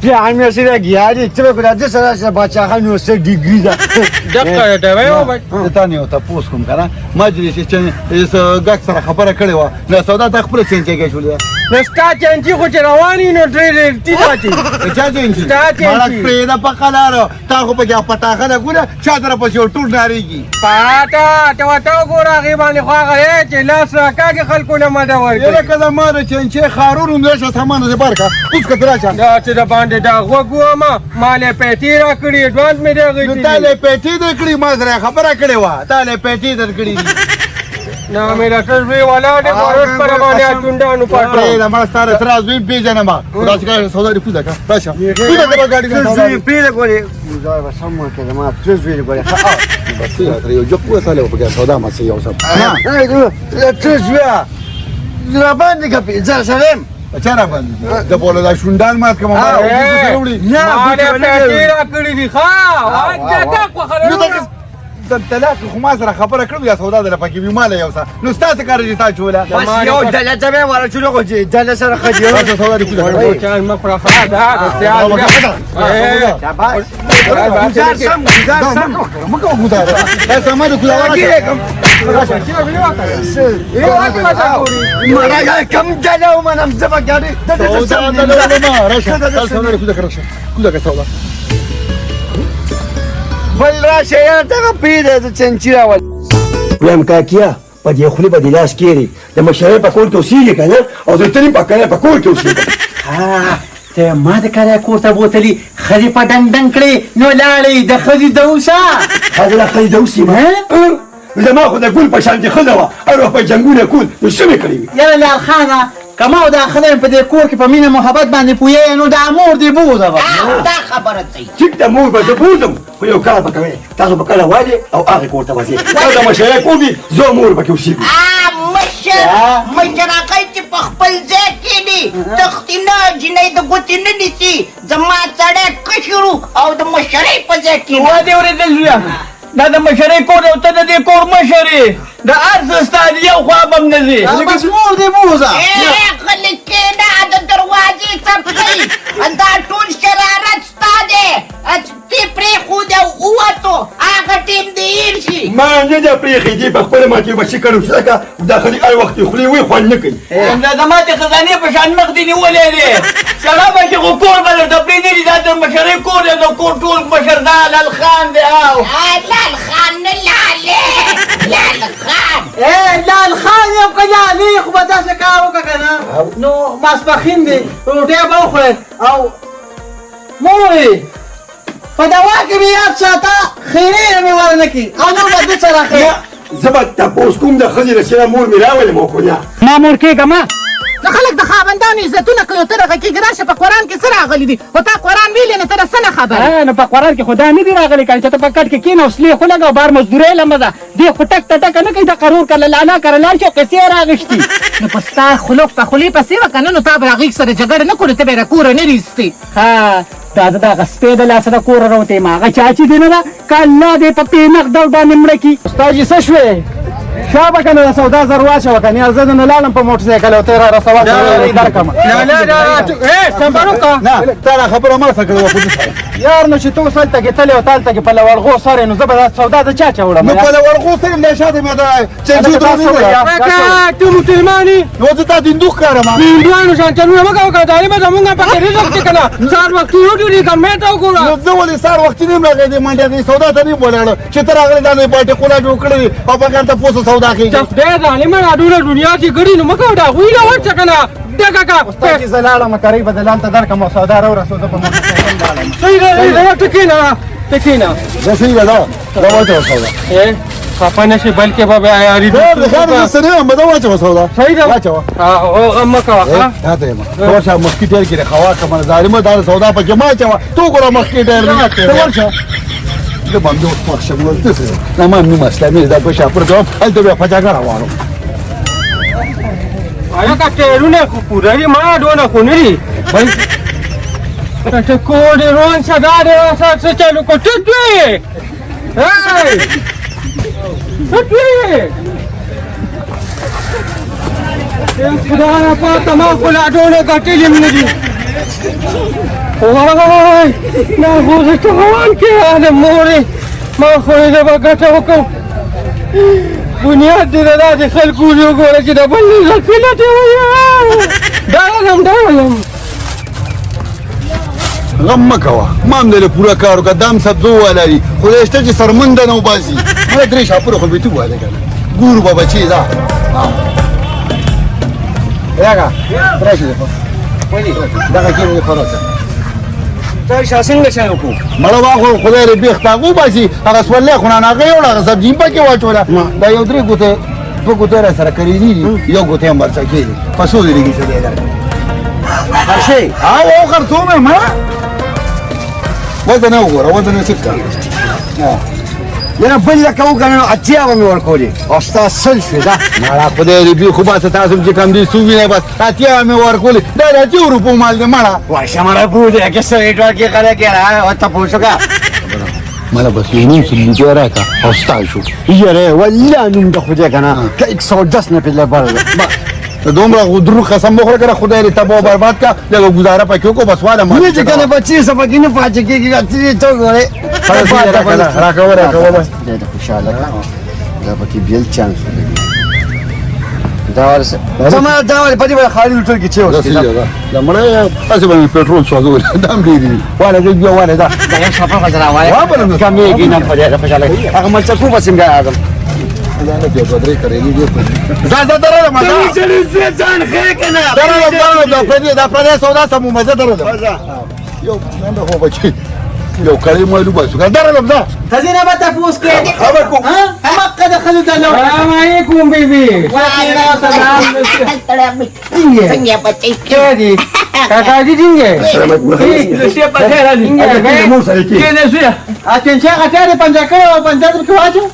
بیا مې سره ګیاري چې به راځي سره سره بچا خان نو سره ډیګری ده. دغه ته وایو بچ. ته نه یو تاسو کوم کنه مجلس چې ګک سره خبره کړې و نو سودا ته خپل چینچ کې شولې. نو ستا چینچی خو چې رواني نو ډېر ډېر تیز اچي. چا چینچ؟ ستا چینچی. مړک پرې دا په قلارو تا خو پکې پټاخه نه ګوره چا در پسې ټول ناریږي. پاټه ته ورته وګوره هغې باندې خو هغه دی چې لاس راکاږي خلکو له مده ورکوي. یاره که زما د چینچې خارور هم راشه سامان دې بار کړه اوس که ته راشه. دا چې د باندې دا غوږ ومه ما له پیټې راکړي اډوانس مې دی نو تا غوښتي. له پیټې درکړي ما سره خبره کړې وه تا له پیټې درکړي دي. نه مې د تر زوی ولاړ دی بارش پر باندې اچوندانو پاټه. پرې د ما ستا د تره زوی پېژنم داسې کار سودا دې کوزه کړه راشه کوزه کړه ګاډي نه سودا زوی پیله ګوري ګزار به سم ورکړه زما تره زوی ګوري. بس تر یو جوک وساله په کې سودا ما سي یو سم نه تره زوی را باندې کپې ځه سلام چا را باندې د بوله دا شوندان مات کوم ما وړي. نه ما له پیټې راکړي دي. ښه دا خوښه نو د طلاق خو ما سره خبره کړم یا سودا دله پکې وي ماله یو څه نو ستا څه کار چې تا چوله بس یو ډله ته مې ورچولو خو چې ډله سره ښه دی. راشه سودا دې کوزه کړه. چان مخ را ښه دا د سیال. شاباش ګزار سم ګزار سم مکه ګزار دا سامان کوزه مړه کم ډله ومنم زه به ګاډي سودا دله ما راشه سودا دې کوزه کړه راشه کوزه کړه سودا بل راشه یاره دغه پیره د چنچي راول. وایم کاکیا په دې خولې به دې لاس کېرې د مشرۍ په کور کې اوسېږي که نه او زه تلیم په کرایه په کور کې اوسېږم. ته ما د کرایه کور ته بوتلې ښځې په ډنګ ډنګ کړې نو لاړې د ښځې دوسه. ښځه د ښځې دوسي ما زما خو د ګل په شان کې ښځه وه هر وخت به جنګونه کول نو څه مې کړي وي؟ یاره لال خانه که ما او دا ښځه مې په دې کور کې په مینه محبت باندې پوهېږي نو دا مور دې بوځه. دا خبره صحیح. ټیک ده مور به زه بوځم خو یو کار به کوې تاسو به کله والې او هغې کور ته به ځئ دا د مشرۍ کور دی زه مور پکې اوسېږو. مشر مشر هغه چې په خپل ځای کښېني تښتي نه جینۍ د ګوتې نه نیسي. زما سړی کشر او د مشرۍ په ځای کښېني. وا دې اورېدل زویه دا د مشرۍ کور دی او ته د دې کور مشر یې د هر څه ستا د یو خوا به هم نه ځې. بس مور دې بوځه. غلې کښېنه د دروازې څپلۍ دا ټول شرارت ستا دی تی پرېښودې او ووتو هغه ټیم دې هېر شي. ما نه ده پرېښی دې په خپله ماتې بچي کړو ځکه دا ښځې هر وخت یې خولې وي خوند نه کوي. دا د ماتې خزانې په شان مخ دې نیولی دی سړی به شي خو کور به درته پرې نه دي. دا د مشرۍ کور دی د کور ټول مشر دا لال خان دی. او لال خان نه لالی لال خان. لال خان یو که لالی خو به داسې کار وکړه که نه نو ماسپښین دی روټۍ به وخورې او مورې په دوا کې مې یاد ساته خیرې مې ورنه کړي او نور به د څه راخې. زه به تپوس کوم د ښځې له سره مور مې راولم او که نه ما مور کېږه ما. نو خلک د خاوندانو عزتونه کوي او ته دغه کېږي. راشه په قرآن کې څه راغلي دي خو تا قرآن ویلی نه ته د څه نه خبر. نو په قرآن کې خو دا نه دي راغلي که چې ته په کټ کې کښېنه او سلې خو لګه او بار مزدورۍ له مه ځه دې خو ټک ته ټکه نه کوي د قرور کره لالا کره لاړ شي او قصې یې راغېستي. نو په ستا خوله په خولې پسې وه که نه نو تا به هغې سره جګړه نه کوله ته به یې له کوره نه ویستې. ښه دا زه د هغه سپی د لاسه د کوره راوتی یم هغه چا چې دی نه ده که الله دې په پېنخ ډول باندې مړه کړي. استاد جي څه شوې؟ شابه که نه د سودا زر واچوه که نه زه درنه لاړم په موټرسایکل او ته یې را رسوه درکړم. نه نه دا صبر وکړه. نه تا دا خبره ما سره کړې وه خو سره یار نو چې ته اوس هلته کې تللی او ته هلته کې په لوړغو سره نو زه به دا سودا د چا چا وړم؟ نو په لوړغو سره له شاته مې دا چنچي درونې کاکا ته مسلمان یې؟ نو زه تا دیندو ښکارم. هندوانو شان چلونه مه کوه که ظالمه زمونږ پکې رزق دی که نه سهار وختي وټو دي که مې ته وګوره. نو زه ولې سهار وختي نه یم راغلی دې منډه دې سودا ته نه یم ولاړ چې ته راغلی دا نه پاټې قولا جوړ کړی دی او په کار ته پوسه سودا کېږي. خدای ظالمه دا ټوله دنیا چې ګړي نو مه کوه دا هغوی له ورشه که نه ډکه که. استاد جي زه لاړم کرۍ به دلال ته درکړم او سودا راورسوه زه په موټرسایکل لاړم. صحیح ده ته کښېنه ته کښېنه. زه صحیح ده دا واچوه سودا. خفه نه شي بلکې به بیا یاري. د خیر زه څه نه یم دا واچوه سودا. صحیح ده واچوه. غم مه کوه. دا ته یم ته ورشه مخکې ټیر کې خوا که ظالمه دا سودا پکې مه اچوه ته وګوره مخکې ټیر دی ته ورشه. زه به همدې اوس خوښ شم ته څه نه ما نوم اسلامي دا په شاپور کوم هلته بیا په جګړه وارم. آیا که ټیرونه خو پوره دي ما دونه خو نه دي بل ته کور دې روان شه دا دې څه چلو کو ته دوی څه دوی خدای پاکه ما خو لا ډونه ګټلي هم نه دي. وای دا خو زه تاوان کې راغلم مورې، ما خو یې زه به ګټه وکړم. بنیاد دې د داسې خلکو دې وګوره چې د بل عزت پرې لټې وایي. ډارلم ډارلم. غم مه کوه، ما هم دله پوره کار وکړه. دام سبزو والا دي، خدای شته چې سرمنده نه وباسي. ما درې شاپوره خو بیتو واله که نه ګورو به بچې دا راکه راشي دغه کېنه خو راشه. ته څنګه چای وکړو؟ مړه وا خو خدای دې بېخ ته هغه وباسي. هغه سورلی خو نه هغه یوړه، هغه سبزي پکې واچوله. دا یو درې ګوتې دوه ګوتې را سره کړې دي، یو ګوتې هم ورسره کېږي. په څو دې لګي څه دی درکړه؟ خرڅې؟ او خرڅوم یې. مړه وزن یې وګوره، وزن یې څه یاره بل لکه وګڼه نو 80 به مې ورکولې او ستا 100 شوې ده. مړه خدای دې بېخ وباسه. تاسو چې کم دې څو وینئ بس 80 مې ورکولې. دا د 80 روپو مال دی مړه. ورشه مړه بوډۍ کې څه ریټ ورکړې خلک یاره ورته پوه شو که مړه بس یو نیم سل روپۍ راکړه او ستا شو. یاره والله نوم د خدای که نه که 110 نه پې لبر دومره غدرو قسم وخوره که خدای دې تباه برباد کړه. لږه ګزاره پکې وکړو بس واله ما نه چې کنه بچې څه پکې نه پاتې کېږي. ته وګورې راکوه راکوه بس. خدای دې خوشحاله کړه. دا پکې بېل چانس ولګي. دا ورسه زما دا ولې په دې باندې خالي لوټل کې چې اوس دا مړه هسې به مې پټرول سوځول. دا هم ډېر دي. واله دې بیا واله دا دا یو شپه خو درا وایه کمېږي نه. خدای دې خوشحاله کړه. هغه ملچکو پسې بیا راځم. ځه ځه درلم. ځان ښه که نه درلم درلم. دا پردی دا پردی سودا سمو مزه درلم. یو نن خو بچي یو کړی مالو باسو درلم ځه. ښځې نه به تپوس کوې؟ خبر کوم مکه د ښځو ته لو. سلام علیکم بیبي. څنګه بچی؟ څه دي کاکا جي؟ څنګه؟ ټینچه غټه دې پنجه کړې او پنجه دې پکې واچو.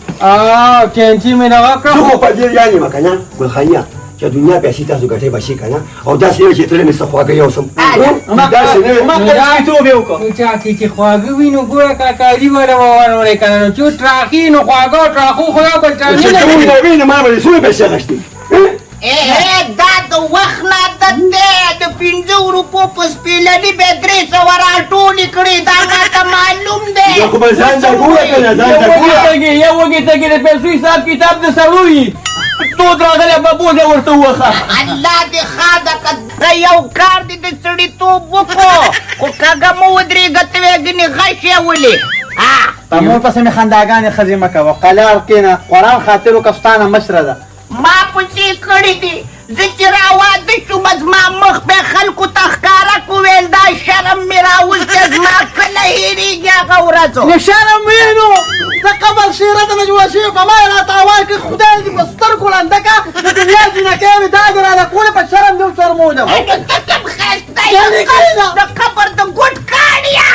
ټینچي مې دغه کړه. خو په دې یانې مه که نه ګلخانیه چې دنیا پیسې تاسو ګټې به شي که نه، او داسې نه چې تللی مې څه خواږه یو سم داسې نه. سپیتوب یې وکړه. نو چا کې چې خواږه وي نو ګوره کاکا جي والا به وروړی که نه، نو چې تراخي نو خواږه او تراخو خو یو بل چې ټاني ته وینې وینې ما به څومره پیسې اخیستې؟ دا د وخت نه عادت دی. د 5 روپو په سپېلني به 300 راټولې کړې، دا ماته معلوم دی. زه خو به ځان ته ګوره که نه، ځان ته ګوره. یو وږي تږي د پیسو حساب کتاب د سړو وي. تود راغلی به بوزه ورته ووخه. الله دې ښاده که دا یو کار دې د سړیتوب وکړو، خو کږه مه ودرېږه ته وایې ګنې غش یې ولې. په مور پسې مې خنداګانې ښځې مه کوه. قلار کښېنه، قرآن خاطر وکړه، ستا نه مشره ده. ما پسې کړي دي. زه چې راواده شوم زما مخ به خلکو ته ښکاره کړو، ویل دا شرم مې راوستی، زما کله هېرېږي هغه ورځ. نو شرم وي نو د قبر شیره ته نه جوړه شوې په ما یې راته اول کړې. خدای دې په سترګو ړنده کړه. د دنیا جینکۍ مې دا دې راله کولې، په شرم دې وشرمولم. نو ته کوم ښایسته د قبر د ګوټ کاڼیه.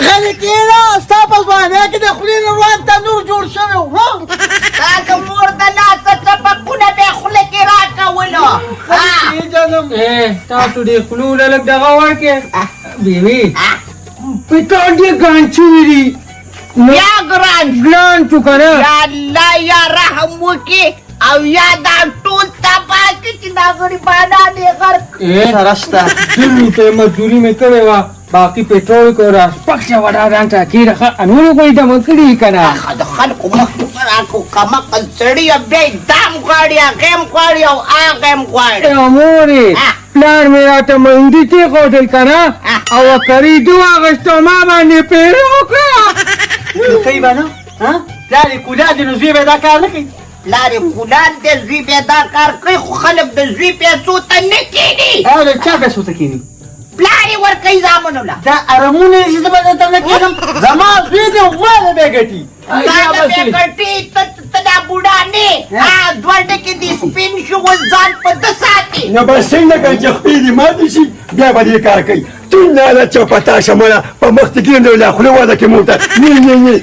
غلې کښېنه. ستا په ځوانۍ کې د خولې نه روان تنور جوړ شوی و. ستا د مور د لاسه څپکونه به خوله کې راکولو. تاسو دې خولو له لږ دغه ورکړې بیبي. پټرول ډېر ګران شوي دي. بیا ګران ګران شو که نه؟ یا الله یا رحم وکړي او یا دا ټول تباه کړي چې دا غریبانان یې غرق. سره شته. 100 روپۍ مزدوري مې کړې وه، باقي پټرول کو را 600 دا ځان ته کېده. ښه نورې خو یې دمه کړي که نه؟ د خلکو مخ راکړو کمعقل سړي، بیا یې دام غواړي، هغه هم غواړي او هغه هم غواړي. مورې پلار مې راته منډي کېښودل که نه، او کریدو واخیستو ما باندې پیره وکړه. نو کوي به نه؟ پلار یې کولال دی نو زوی به دا کار نه کوي. پلار یې کولال دی زوی به دا کار کوي، خو خلک د زوی پیسو ته نه کښېني. د چا پیسو ته کښېني؟ پلار یې ورکوي زامنو له. دا ارمونه چې زه به درته نه کښېنم. زما زوی دی ما له بیا ګټي. تا له بیا ګټي. ته دا بوډا نه دوه ډکې دې سپین شو، اوس ځان په ده ساتي. نو بس څنګه که چې خپې دې ماتې شي بیا به دې کار کوي. تون نه چې پتا شمله په مخ ته کېږم لا خوله واده کې مو ته نه نه نه.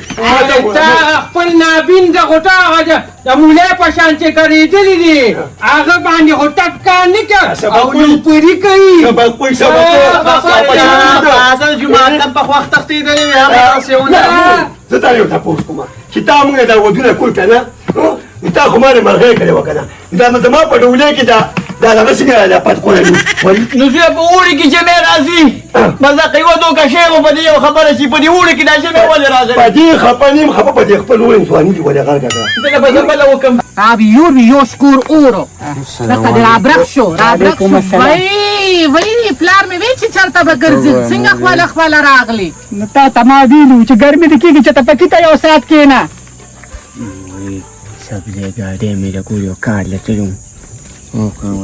تا خپل نابین د خو تا هغه د مولای په شان چې کرېدلي دي هغه باندې خو ټک کار نه کوي او نوپري کوي. سبق وایي سبق جومات هم په وخت تښتېدلی وي همداسې ونه. زه تا یو تپوس کوم چې تا موږ دا ودونه کول که نه، نو تا خو ما نه مرغۍ کړې وه که نه؟ دا زما په ډولۍ کې دا دا دغه څنګه دا پت خوړل نو زه په اوړي کې ژمی راځي بس دغه یوه دوکه شی خو په دې یو خبره شي، په دې اوړي کې دا ژمی ولې راغلی؟ په دې خفه نه یم، خفه په دې خپل وړي ځواني دې ولې غرقه کړه؟ زه به زه بله وکړم. ابي یور یو سکور اورو لکه د رابرق شو، رابرق شو. وای وای پلار مې وی چې چېرته به ګرځي، څنګه خپله خپله راغلي. نو تا ته ما ویلي وو چې ګرمي دې کېږي چې ته پکې ته یو ساعت کښېنه. سبزی ګاډی مې د کور یو کار له تلم.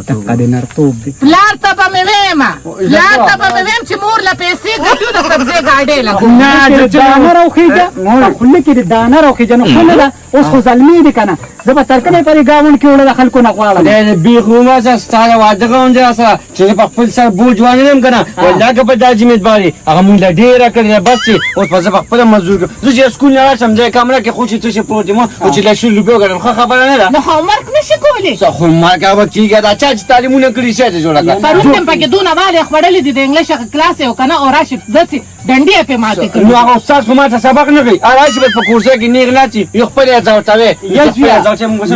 دقه د نرتوب دی. پلار ته به مې ویم، پلار ته به مې ویم چې مور له پیسې ګټو د سبزی ګاډی لګوم. نه دانه راوخېږه، په خوله کې د دانه راوخېږه. نو ښه نه ده، اوس خو زلمی دی که نه، زه به تر کله په دې ګاونډ کې وړه د خلکو نه غواړم. خدای دې بیخ وباسه، ستا د واده غونډې را سره چې زه په خپل سر بوج وانه لم که نه، والله که په دا ذمهواري هغه مونږ له ډېره کړې ده، بس چې اوس به زه په خپله مزدور کړم. زه چې سکول نه راشم، زه کمره کې خوشې څه شي پروت یم، خو چې له 20 روپیو ګټم ښه خبره نه ده. نو هومورک نه شي کولی. څه هومورک هغه کېږي؟ دا چا چې تعلیمونه کړي څه دې جوړه کړه؟ پرون دې پکې دونه والې خوړلې دي، د انګلیش هغه کلاس یې وکړه او راشي داسې ډنډې یې پرې ماتې کړې. نو هغه استاد خو ما ته سبق نه کوي، راشي بس په کورسۍ کې نېغ ناست یو خپل یې ځوتوي.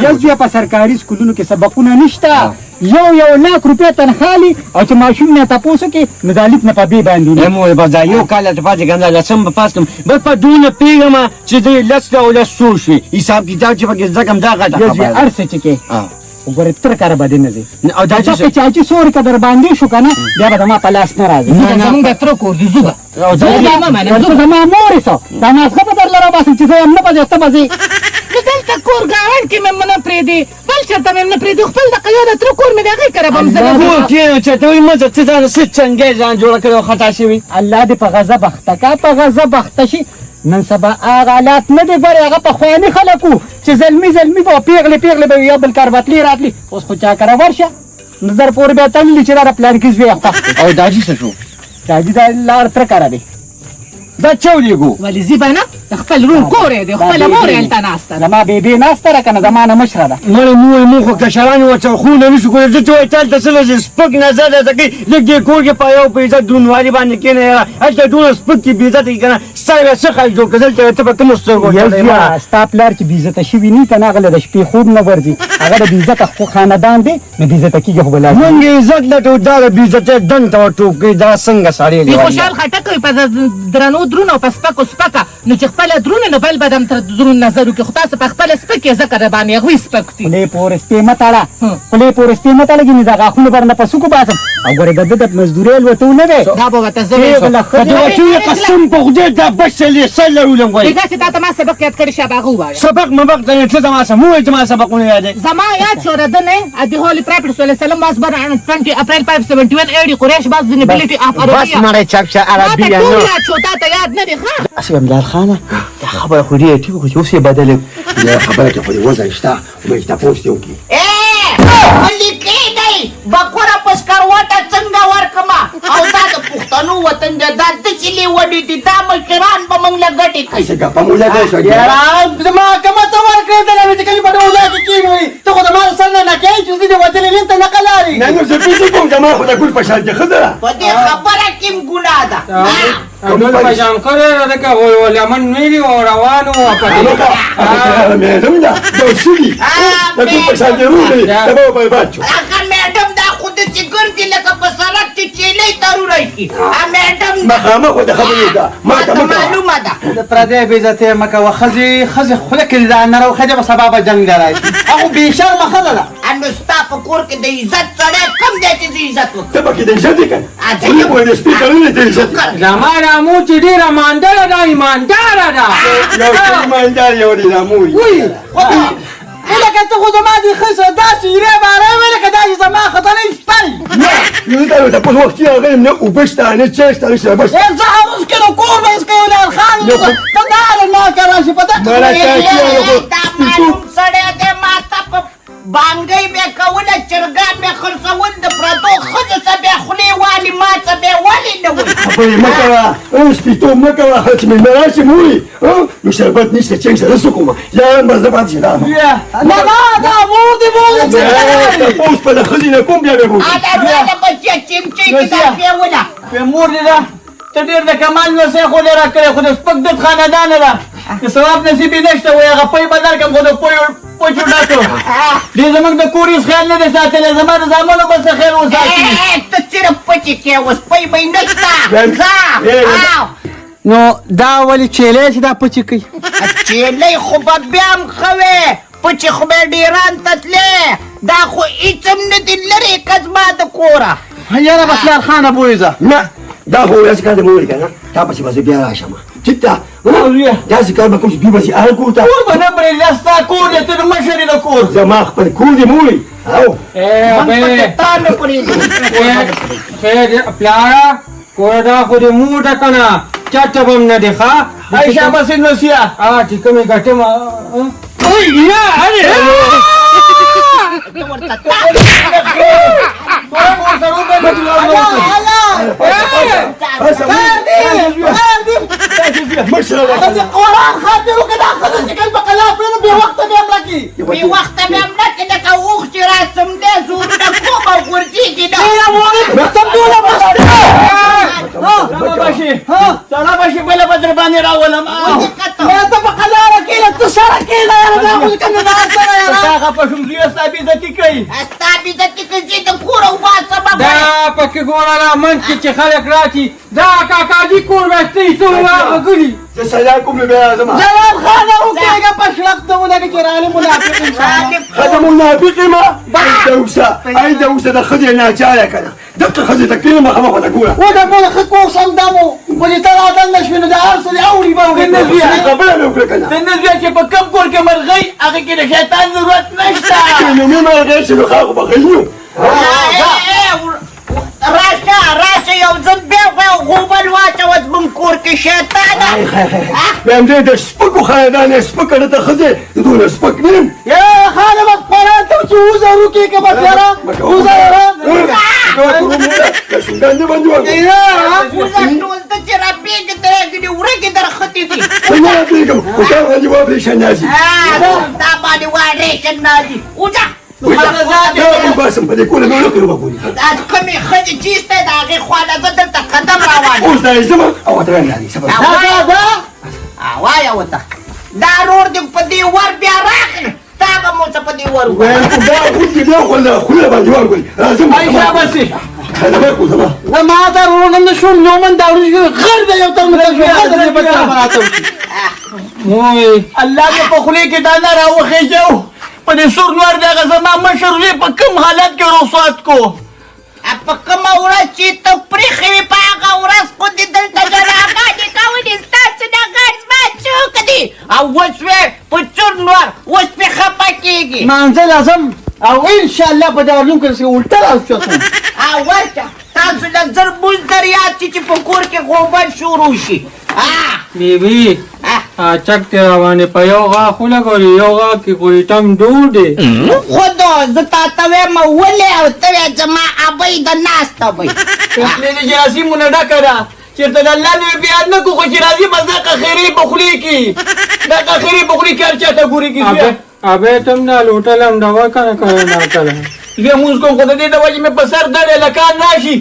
یو زویه په سرکاري سکولونو کې سبقونه نشته، یو یو لاک روپۍ تنخوا لري، او چې ماشوم نه تپوس وکړي نو دا لیک نه په بې باندې. مور بس دا یو کال راته پاتې که نه، لسم به پاس کړم، بس په دونه پوهېږم چې زه لس او لس څو شوې، حساب کتاب چې پکې زده کړم دا غټه یو زویه خبره ده. هر څه چې کې وګوره تر کاره به دې نه ځي. او دا چې چاچي سوري که در باندې شو که نه، بیا به زما په لاس نه راځي. زمونږ د تره کور دی، ځو به. زه به مه منه، ځو به. زما مور یې څه دا مازغه به درله راوباسم چې زه یم نه به ځې، ته به ځې. نو دلته کور ګاونډ کې مې نه پرېږدي، بل چېرته مې نه پرېږدي، خپل دغه یو د تره کور مې د هغې کره به هم زه نه ځم. کور کې چې ته وایي مه ځه، څه ځان څه چنګی ځان جوړه کړی او خطا شوی. الله دې په غضب اخته کا، په غضب اخته شي. نن سبا هغه حالات نه دی ګورې، هغه پخواني خلک وو چې زلمي زلمي به پېغلې پېغلې به یو بل کار به تلې راتلې. اوس خو چا کره ورشه نو در پورې بیا تړلي چې دا د پلانکي زوی خوښ دی. او داجي څه شو؟ داجي دا لار تره کره دی. دا چا ولېږو؟ ولې ځي به نه، د خپل ورور کور یې دی، خپله مور یې هلته ناسته ده. زما بېبې ناسته ده که نه، زما نه مشره ده. مړې مور مو خو کشران ورته خونه نه شو کولی. زه چې وایي ته هلته څه لږ سپک نظر درته کوي، لږ دې کور کې په یو په عزت درونوالي باندې کښېنه یاره، هلته دومره سپک کې بې عزته کړي که نه، ستا بیا څه خیال جوړ کړه، دلته ته په کومو سترګو یو ورته زویه، ستا پلار چې بې عزته شوي نه که نه، هغه له د شپې خوب نه ورځي، هغه د بې عزته خو خاندان دی، نو بې عزته کېږي خو به لازم. مونږ یې عزت لټو، دا د بې عزتۍ دن ته ورټوپ کوي، دا څنګه سړی دی؟ بې خوشحال خټک وي په درنو درونو او په سپکو سپکه، نو چې خپله درونه نو بل به دم تر درون نظر وکړي، خو تاسو په خپله سپک یې ځکه در باندې هغوی سپک دي. خولې پورې سپې مه تړه، خولې پورې سپې مه تړه، ګینې دا غاښونه به درنه په سوکو باسم. او ګورې د ده د مزدورۍ الوتو نه دی. دا به ورته زه وایم. پېغله ښه که ته ورته ووایې قسم په خدای دا بشل یې سر لرولم وایي. بېګا چې تا ته ما سبق یاد کړی شه به هغه ووایه. سبق مبق ته نه، ته زما سم ووایې چې ما سبقونه یادوې. زما یاد شو د ده نه، د هولي پراپټ صلی الله علیه وسلم was born on 20 April 571 AD. Quraysh was the nobility of Arabia. بس مړی چپ شه، عربي ما ته نو. ټول یاد شو، تا ته یاد نه دی ښه؟ هسې امداد خانه دا خبره خو ډېره ټیټه خو چې اوس یې بدله دا خبره کې خو دې وزن شته، وایي چې تپوس دې وکړي. لیکې دی بکوره په سکروټه څنګه ورکړمه؟ او دا د پښتنو وطن دی، دا داسې لیوني دي، دا مشران به موږ له ګټې کوي. هسې ګپه مو لګوي شو. یاره زما کومه ته ورکړې ده چې کله په ډوله کې کېنوي، ته خو زما د سر نه نکوې چې زه دې وتلې لین ته نه قلارېږي. نه نو زه پیسې کوم، زما خو د ګل په شان کې ښځه ده. په دې خبره کې هم ګناه ده. ګل په شان ښځه ده، ځکه خو لمن ویلي او روان وو په دې. میډم ده، دا څه دي؟ د ګل په شان کې روغ دی، دا به برباد شو. هغه میډم دا خو داسې ګرځي لکه په سړک چې چیلۍ ترونه شي. میډم ده. مخامخ خو د خبرې وکړه، ما ته مه کوه. معلومه ده. د پردی بې عزتۍ مه کوه، ښځې ښځې خوله کې دا نر او ښځه به سبا به جنګ له راشي، هغه بې شرمه ښځه ده. نو ستا په کور کې د عزت سړی کم دی چې زه عزت وکړم؟ ته پکې د عزت یې که نه؟ خولې پورې د سپي تړلی ته عزت یې. زما رامو چې ډېره مانداره ده، ایمانداره ده. یو ښه ایماندار یو دی رامو یې. لکه ته خو زما د ښځې سره داسې ایرې بارې وې لکه دا چې زما ښځه نه سپی. نه نو زه تا تپوس وخت چې هغه یم، نه اوبه شته، نه چای شته، نه شربت شته. زه هر کې نو کور به یې کوي لال خان، ته دا له ما که راشي په دغه مالا چای چې دا معلوم سړی دی، ما ته په بانګۍ به کوله، چرګان به خرڅول، د پردو ښځو څه به خولې والي، ما څه به ولې نه وایي؟ خبرې مه کوه، سپیتوب مه کوه، ښه چې مېلمه راشي مورې نو شربت نشته، چای نشته، زه څه کوم؟ لاړم به زه پاتې شي لاړم. نه نه دا مور دې مور دې تپوس په د ښځې نه کوم بیا به بوځم. هله راله بچیه، چمچۍ کې دا پېوله. مور دې ده، ته ډېر د کمال نوسی خو دې راکړی، خو د سپک دد خاندانه ده، د ثواب نصیب یې نشته. وایي هغه پۍ به درکړم، خو د پۍ پچو ډکو. دې زموږ د کور هېڅ خیال نه دی ساتلی، زما د زامنو به څه خیال وساتي؟ ته صرف پچې کې اوس پۍ به نشته. ځه. نو دا ولې چیلی چې دا پچې کوي؟ چیلی خو به بیا هم ښه وې، پچې خو به ډېران ته تلې، دا خو هېڅ هم نه دي لرې که زما د کوره. یاره بس لار خانه بویزه. نه دا خو داسې کار دی مورې که نه تا پسې به زه بیا راشم، ټیک ده؟ داسې کار به کوم چې دوی به ځي هغه کور ته. کور به نه پرېږدي، دا ستا کور دی، ته د مشر یې د کور. زما خپل کور دی مورې. او تا نه پرېږدي. پلاره کوره دا خو دې مور ده که نه، چېرته به هم نه دی ښه. ای شاباسي نوسیه. چې کومې ګټم. نه ارې قرآن خاطر وکړه، دا ښځه چې کله په قلا پرې نو بې وخته بیا مړه کړي. بې وخته بیا مړه کړي، لکه اوښ چې راسم دی زورونه کوم او غورځېږي نه. سړه به شي، بله به در باندې راولم. ته په قلاره کښېنه، ته سړه کښېنه یاره، دا خو کندهار سره یاره. تا خفه شوم زویه، ستا بېعزتي کوي. ستا بېعزتي کوي، زه د کوره وباسم. دا پکې ګوره را منځ کې چې خلک راشي، دا کاکاجي کور وستي څو هغه ګلي. زه سلا کوم نو بیا راځم. جلال خانه وکېږه، په شړق ته ولګې چې راغلي منافق انسان. ښځه منافق یم؟ ای د اوسه د ښځې ناچاره که نه دقه ښځې ته کښېنم، مخامخ ورته ګوره. وده ګوره، ښه کور سم دم و، خو چې ته رادننه شوې نو د هر څه دې اوړي به وړي. خبره مې وکړه که نه؟ ته نه زویه چې په کوم کور کې مرغۍ، هغه کې د شیطان ضرورت نشته. چې نو مې مرغۍ شي نو ښه خو به ښه یو. راشه راشه، یو ځل بیا غوبل واچوه زموږ کور کې شیطانه. بیا همدې د سپکو خاندان یې سپکه نه ته ښځې دومره سپک نه یم. یا خانه بس قرآن ته چې وزه وکړې که بس یاره وزه یاره. شونډان دې باندې وکړه. وزه ټول ته چې راپېږې ته راګنې ورکې درختې دي. زه نه راپېږم، خو تا باندې واپرېشن راځي. تا باندې واپرېشن راځي. وځه. باسم په دې کوله مې ورکړې وه ګوري. دا کومې ښځې چې ایستی د هغې خوا له زه دلته قدم راوانم. اوس دا یې ځم او ورته وایم راځي صبر. دا وایه ورته دا رور دې په دې ور بیا راغلی، تا به مو څه په دې ور ووایم. دا خو دې بیا خو له خوله باندې وانګولې راځم. ای شاباسي. زما ما دا ورور نه شوم نو من دا ورور غر دی، یو تر مې غر دی په تا راته. موی الله دې په خولې کې دا نه راوخېژو، په دې سور نور دی هغه زما مشر زوی په کوم حالت کې رخصت کو. په کومه ورځ چې ته پرېښې وې په هغه ورځ خو دې دلته جناغانې کولې، ستاسو نه غټ زما څوک دی؟ او اوس وې په څور نور اوس پې خفه کېږي. مانځه لازم او انشاءالله په دغه لوم کې الټه راوچتم. او ورشه تاسو له زر مونځ در یاد شي چې په کور کې غوبل شروع شي. بیبي چک دې روانې په یو غاښ ولګولې، یو غاښ کې خو یې ټم جوړ دی. خو زه تا ته وایم ولې او ته وایې زما ابۍ د ناسته وي. خولې دې جراثیمو نه ډکه ده، چېرته د الله نوې بیا نه کو، خو چې راځي بس دغه خیرې په خولې کې، دغه خیرې په خولې کې هر چا ته ګوري کې. ابې ته هم نه لوټل هم دوا که نه که نه کله. زه مونځ کوم، خو د دې د وجې مې په سر دړی لکان راشي،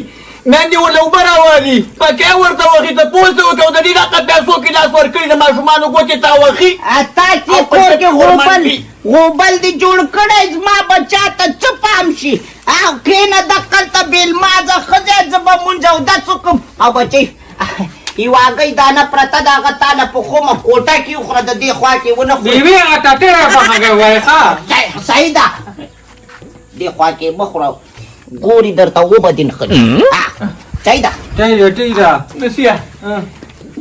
میندې ورله اوبه راوالي، پکې ورته وخي، ته پوس ته وکړه، او د دې دغه پیسو کې لاس ورکړي، د ماشومانو ګوتې تا وخي. تاسې کور کې غوبل غوبل دې جوړ کړی، زما بچا ته څه پام شي؟ او کښېنه دقلته بې لمانځه ښځه، زه به مونځ اودس وکړم. او بچۍ یوه هګۍ دانه پرته ده، هغه تا له په کومه کوټه کې وخوره، د دې خوا کې ونه خورې. بیبي هغه ټټره په هغه وایي ښه. صحیح ده، دې خوا کې مه خوره، ګوري درته وبه دې نښلي. صحیح ده. ټیک ده ټیک ده. نسیه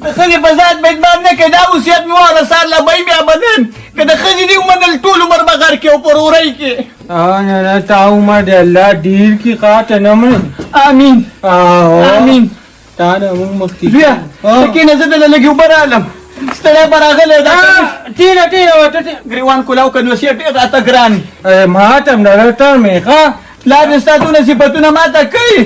د ښځې په ذات به اعتبار نه کوې، دا وصیت مې واوره، سهار له به بیا به نه یم، که د ښځې دې ومنل ټول عمر به غر کې او په رورۍ کې. نه نه تا عمر دې الله ډېر کړي، ښه ته نه مرې. آمین آمین. تا نه موږ مخکې زویه ته کښېنه، زه درله لږې اوبه رالم، ستړی به راغلی دا. ټیره ټیره ورته ګریوان کولاو که نوسیه ډېر راته ګران. ما ته هم نه ټر مې ښه. پلار دې ستا دونه صفتونه ما ته کوي،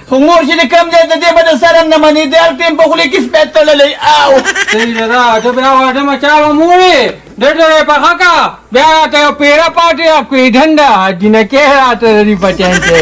خو مور چې د کوم ځای د دې به د سر هم نه مني، د هر ټایم په خولې کې سپی تړلی. او صحیح ده، دا ته بیا واده مچا به مورې ډېر یې پخه که بیا راته یو پیره پاتې کویډن ده جینکۍ راته لري په ټین کې.